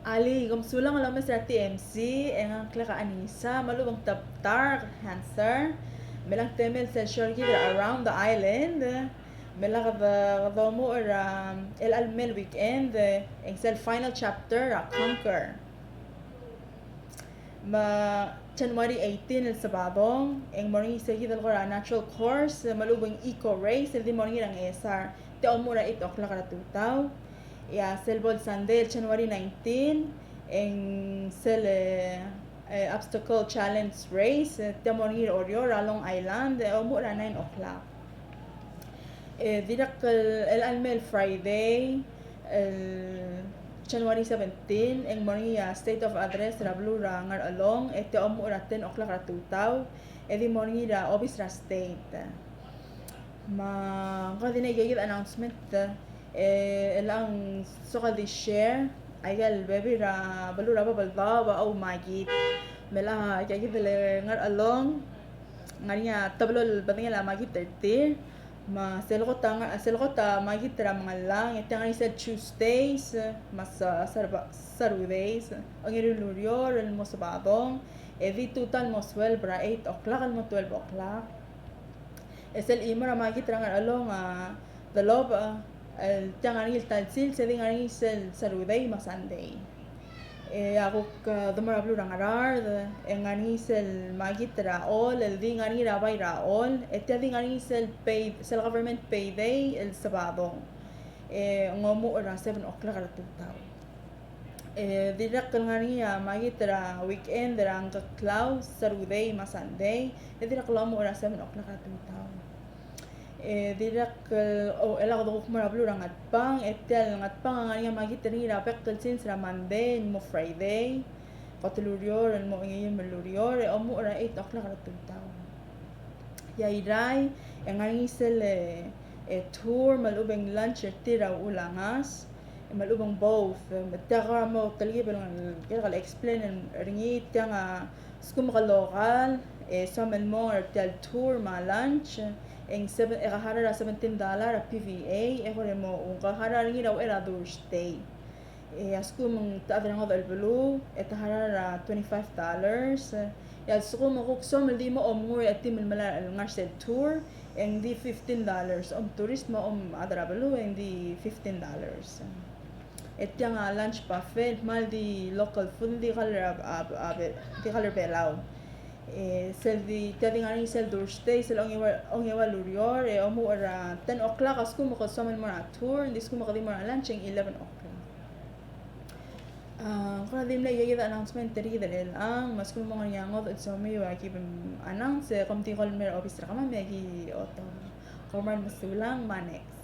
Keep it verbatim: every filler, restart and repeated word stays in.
Alii, kom sulang el omes er a T M C, e ngak a Anisa, me a lechub e ng Tabtar Hanser, me lak temel sel show er kid er a Around the Island, me lak de, de omuchel er a, el chelecha el mei el weekend, e ng sel final chapter er a Conquer. Me January eighteen el Sabadong, e ng mo er ngii se kid el kora natural course, me a lechub e ng eco race, el di mo er ngii er a Ngchesar. Te omuchel er a eight o'clock er a tutau. E a sel bo el Sunday el January nineteen, e ng sel, eh, eh, obstacle challenge race, eh, te mo er ngii er a Oreor er a Long Island, e omuchel er a nine o'clock. E dirrek el, el chelecha el mei el Friday, el January seventeen, e ng mo er ngii a state of address er a beluu er a Ngarchelong, e te omuchel er a ten o'clock er a tutau, e di mo er ngii er a obis er a state. Me ng kora di ngii a ikakid el announcement, e, el ng soak el di share, aika el bebil er a beluu er a Babeldaob a oumakit. Me a ikakid el Ngarchelong, ng ngar er ngii a teblo el bedengel a makit er tir, me sel kot a nga-, sel kot a makit er a Mengellang, e te ngar er ngii sel Tuesdays, me a sa-, Sarba-, Saturdays, ongeru el ureor el mo Sabadong, e di tutau el mo sueleb er a eight o'clock el mo twelve o'clock. E sel chimo er a makit er a Ngarchelong a delobech, e, el tia ngar er ngii el ta el sils, e di ngar er ngii sel Saturday me a Sunday. E a kuk, e, de mo er a beluu er a Ngaraard, e ng ngar er ngii sel makit er a Choll, el di ngar er ngii er a bai er a Choll, e tia di ngar er ngii sel pay, sel government payday el Sabadong. E ng omuchel er a seven o'clock er a tutau. E dirrek el ngar er ngii a makit er a weekend er a Ngkeklau, Saturday me a Sunday, e dirrek el omuchel er a seven o'clock er a tutau. E dirrek el, o, el kede kuk mo er a beluu er a Ngatpang, e tia el Ngatpang a ngar er ngii a makit er ngii er a bek el sils er a Monday el mo Friday, kot el ureor el mo ongeim el ureor, e omuchel er a eight o'clock er a tutau. E a Irrai, e ng ngar er ngii sel, e, e, tour, me a lechub e ng lunch er tir er a uchul a ngas, me a lechub e ng both, e, me tia kora mo telkib el, el, el explain er ngii, tiang a lsekum ke local, e soam el mong er tia el tour me a lunch, e ng seven, e ke harau er a seventeen dollar a P V A, e kora mo, ke harau er ngii er a uchei er a Thursday. E a lsekum te chad er a ngodech el beluu, e te harau er a twenty-five dollars. E a lsekum e kuk soam el di mo omengur e a team el melai el ngar er sel tour, e ng di fifteen dollars. Om tourist me a om chad er a beluu, e ng di fifteen dollars. E tiang a lunch buffet, me a di local food, di kall er a, a, a, di kall er a Belau. E sel di, tia di ngar er ngii sel Thursday, sel ongeua, ongeua el ureor, e omuchel er a ten o'clock a lsekum ke soam el mo er a tour, ng di lsekum ke di mo er a lunch e ng eleven o'clock. A, kora di mle ikakid el announcement er kid er chelechang, me a lsekum ng mo ngar er ngii a ngodech el somiu a ki bo announce, e kom di call el mei er a obis er kemam e aki otobed. Kom kmal mesulang, me a next.